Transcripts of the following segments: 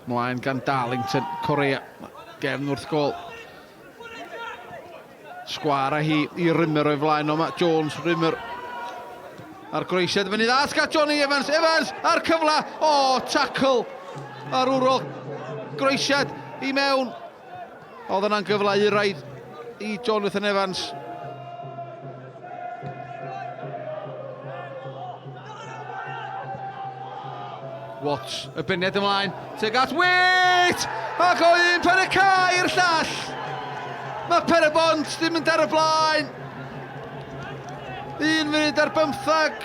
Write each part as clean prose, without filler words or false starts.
Mlaen gan Darlington, Correa, gefn wrth gol. Sgwar a hi i Rimmer o'i flaen o, mae Jones, Rimmer. A'r groesiad fyny dda, at Johnny Evans, Evans, a'r cyfle, o, tackle, a'r wrol, groesiad i mewn. Oedd yna'n gyfle euraidd i Jonathan Evans. Watts, y beniad ymlaen, tuag at Wait! Ac o un pen y cae i'r llall! Mae Pen-y-bont ddim yn dar y blaen. 1 munud ar bymthag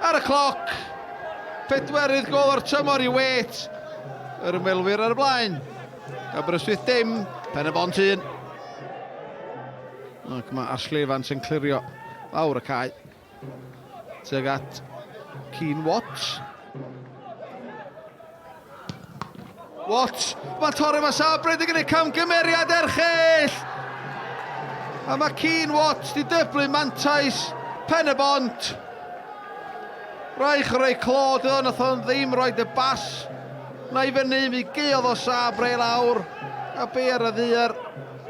ar y cloc. Pedwerydd gol o'r tymor i Wait. Yr ymwelwyr ar y blaen. Aberystwyth dim, Pen-y-bont 1. Ac mae Ashley Evans yn clirio lawr y cae. Tuag at Keen Watts. Watts, mae'n torri mae Sabre wedi gwneud camgymeriad erchyll! A mae Keen Watts di dyblu mantais pen y bont. Rai chwarae clod iddo, nath o'n ddim roed y bas na i fyny, mi gaeodd o Sabre lawr, a be ar y ddaear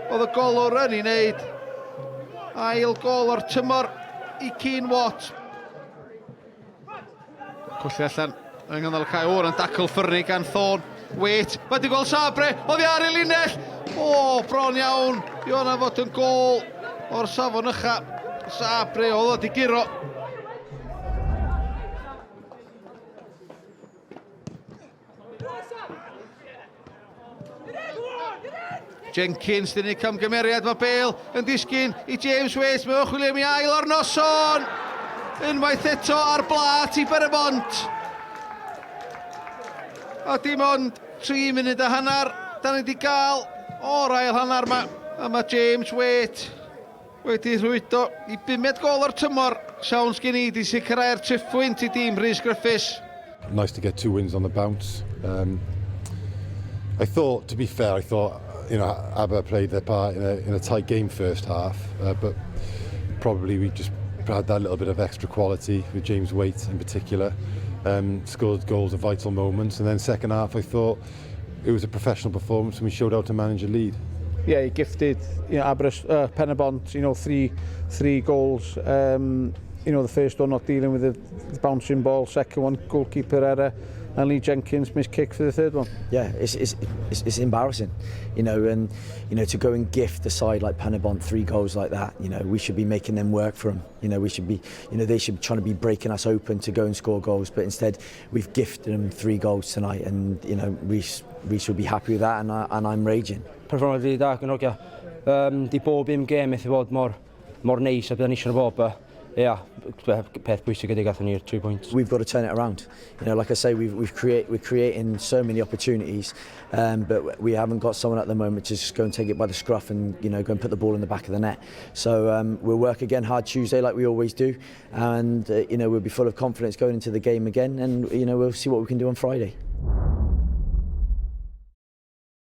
oedd y golwr yn ei wneud. Ail gol o'r tymor i Keen Watt. Colli allan yng nghanol y cae o'r yn dacl ffyrnig gan Thorne. Wait, mae wedi gweld Sabre, oddi ar ei linell. O, bron iawn i hwnna fod yn gol o'r safon ycha. Sabre oedd wedi guro. Jenkins, dyn ni camgymeriad, mae Bale yn disgyn i James Waite, mae o'n chwilio am ei ail o'r noson! Unwaith eto ar blat i Pen-y-bont. A dim ond 3 munud a hanner, da ni wedi gael o'r ail hanner yma. A mae James Waite wedi rhwydo i bumed gol o'r tymor. Siawns gen i di sicrhau'r triphwynt i dîm Rhys Griffiths. Nice to get two wins on the bounce. I thought, to be fair, I thought, Aber played their part in a tight game first half, but probably we just had that little bit of extra quality with James Waite in particular. Scored goals at vital moments, and then second half I thought it was a professional performance and we showed how to manage a lead. Yeah, he gifted Aberystwyth, Penybont, three goals. The first one not dealing with the bouncing ball, second one goalkeeper error, and Lee Jenkins missed kick for the third one. Yeah, it's embarrassing, and to go and gift a side like Penybont 3 goals like that, we should be making them work for them. We should be, they should be trying to be breaking us open to go and score goals, but instead we've gifted them 3 goals tonight, and Rhys will be happy with that, and I'm raging. Perfformiad rili da gan hogia. Di bob un gêm methu fod mor neis a byddwn ni eisiau fod, but yeah, peth bwysig ydy gathon ni'r 3 points. We've got to turn it around. Like I say, we're creating so many opportunities, but we haven't got someone at the moment to just go and take it by the scruff and go and put the ball in the back of the net. So we'll work again hard Tuesday like we always do, and we'll be full of confidence going into the game again, and we'll see what we can do on Friday.